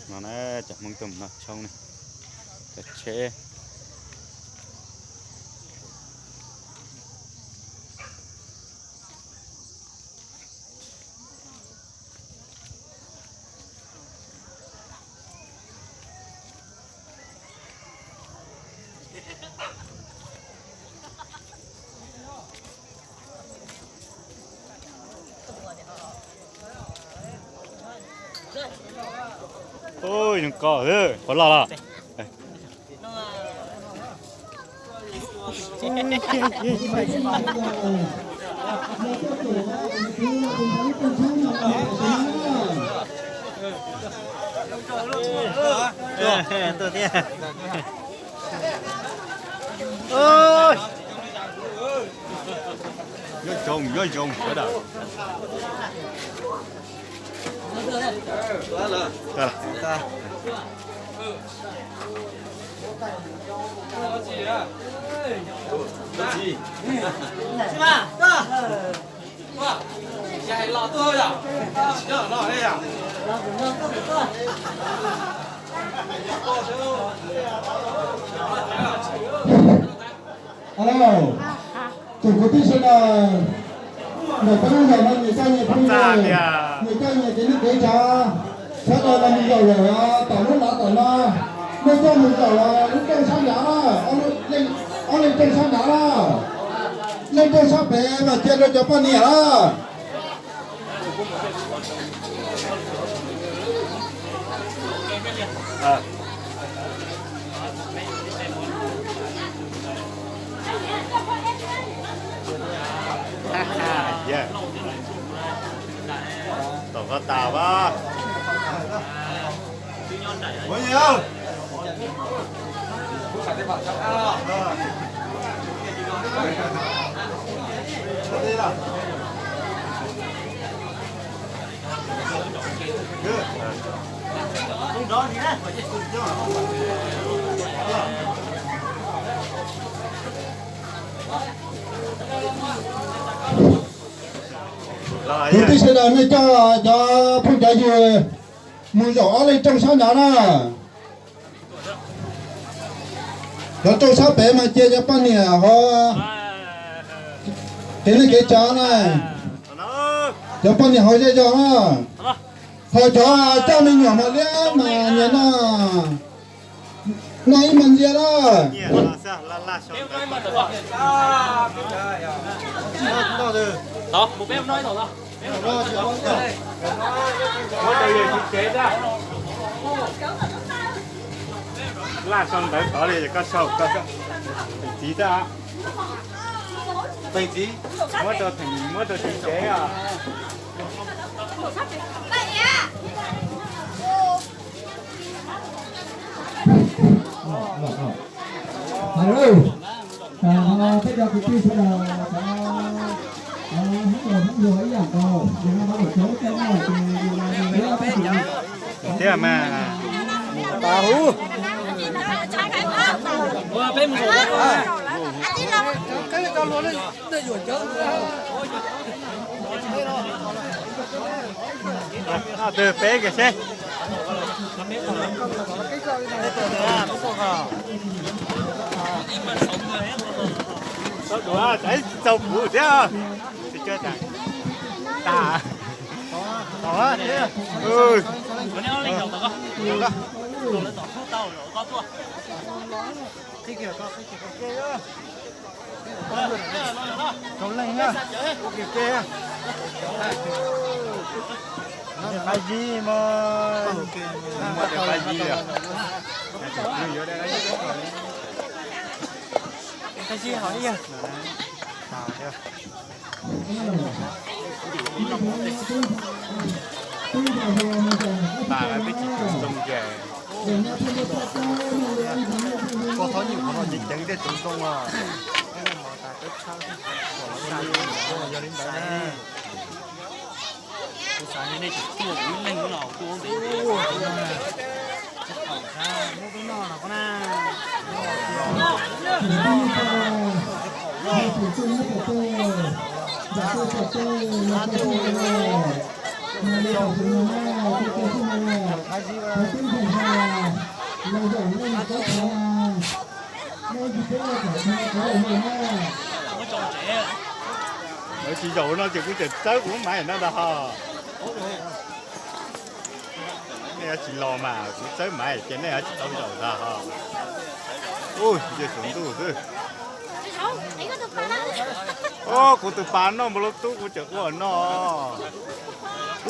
No na, cov Hmoob tuaj mus noj tshoob ne, cov tsheb. Ui, zoo koj, qhuav loj los. Tuaj thiab. Nyob zoo, nyob zoo sawv daws. Alo, tsoom kwv tij sawv daws, ntawm peb lub zos no nyias coj nyias phooj ywg, nyias coj nyias kev neej kev tsav, sawv daws los mus zaum lawm tom lub lav tom no. Nej coj mus zaum lub rooj sab nrad na, ob leeg rooj sab nrad na, leej rooj sab pem mas cia rau cov poj niam na. Tom koj tas as. Kwv tij sawv daws, nej coj cov phooj cov ywg mus zaum ob leeg rooj sab nrad na. Cov rooj sab pem mas cia cov poj niam ho kev neej kev tsav na. Cov poj niam ho zej zog na. Ho cov coj me nyuam mas liab mas nyias noj, noj ib mas ntxias na. Laj sau ntawv tod li, koj sau, koj, Theem Txiv xwb. Theem Txiv, muab rau Theem, muab rau Theem Tsev os. Peb cov kwv tij sawv daws, cov hmoob laus hmoob hluas ib yam nkaus, yog no mas lawm cov lub caij no ces yus los yus yuav tab sis thiab mas. Twg peb kiag seb. Tau dua, tsis txaus kuv thiab. Tsis tso tas. Tas. Rau leej na, ua ke ke. Qab zib mas. Qab zib ho ib yam. Tas, twb tsis tsoom zoo ces. Koj txhob nyuam qhuav no ceev ceev thiaj tsoom zoo os. Yog li ntawd na, kuv xav nej tseem tuaj kuv ib leeg los tuaj ntawd. Muab peb noj los qhov na. Lawv tsis zaum no ces kuv tseem txawb kuv lub maiv no ntag ho. Nej tsis los mas kuv txawb maiv ces nej tsis tau zaum ntag ho. Ub, nce saum ntuj xwb. Kuv tus pas noj npaum lub tub kuv tseem ua no.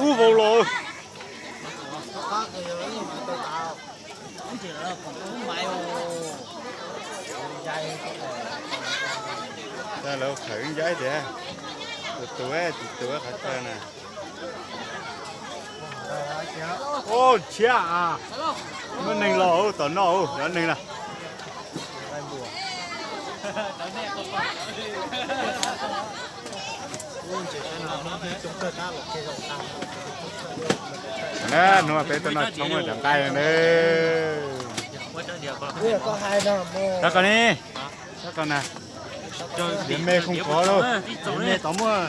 Ub vau los. Lawv khawm ncaib tias tus tus tsis tus qhov chaw na. Ub, tshiab a. Muaj neeg los tom no, cov neeg na. Hnub peb tuaj noj tshoob cov nqaij ne. Sab ko ne, sab ko na. Diav me khooj kov lauj, diav me tod muaj.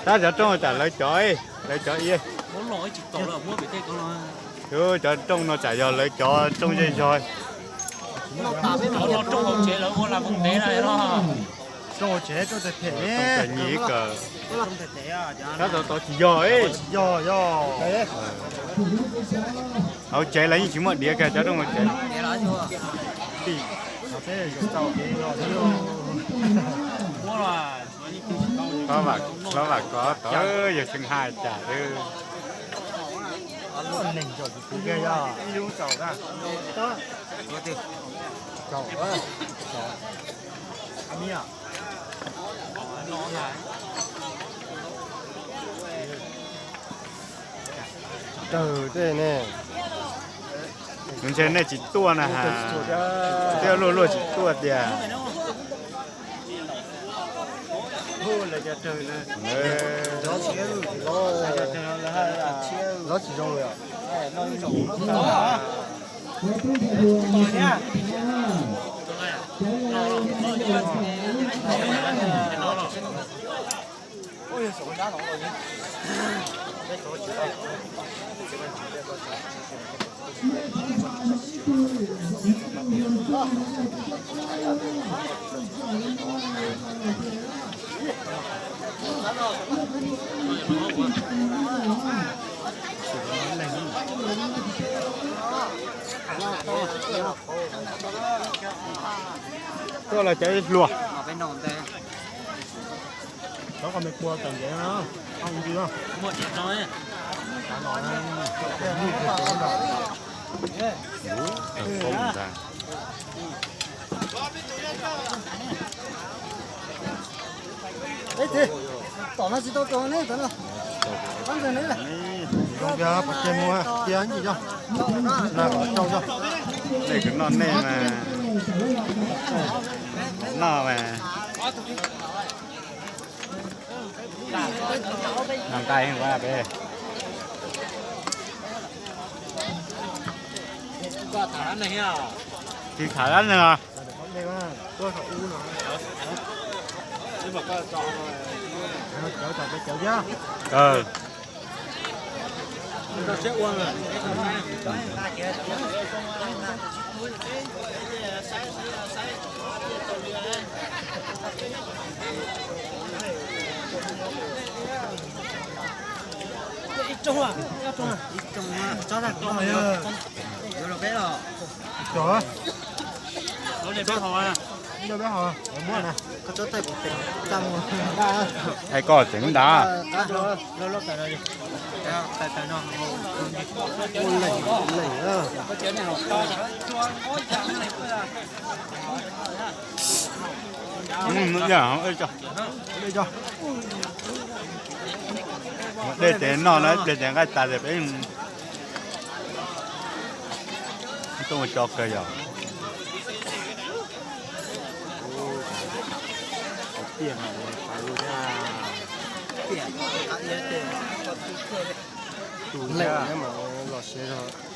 Tab cov rooj tsam lawv cov, lawv cov i. Cov rooj no tsam yog lawv cov rooj zej zog. Rooj hauv tsev, rooj tag nyim kawg. Tab tom tod tsis yog, yog, yog. Hauv tsev lawv yeej tsis muaj diav kiag cov rooj hauv tsev. Hlob Vam kov tod yog xeeb haj cas. Rawg tej ne. Ntshe nej tsis tuaj na has. Thiab luaj luaj tsis tuaj tiag. Lov tsis zoo li. Tuaj los cov ib hluas. Cov qhov me kua tawm ntev no. Tom no tsis tau tom ne, tom no. Zoo tiag, pov tseg mus kiag ib ncig zog. Noj rau zog. Nej kwv noj nej mas. Noj mas. Noj nqaij heev ua peb. Tsis tham dab neeg os. Hais koj tseem nrad. Dej tes noj na, dej tes nqaij tas tias peb tuaj ua tso kawg yog. Los siav zog.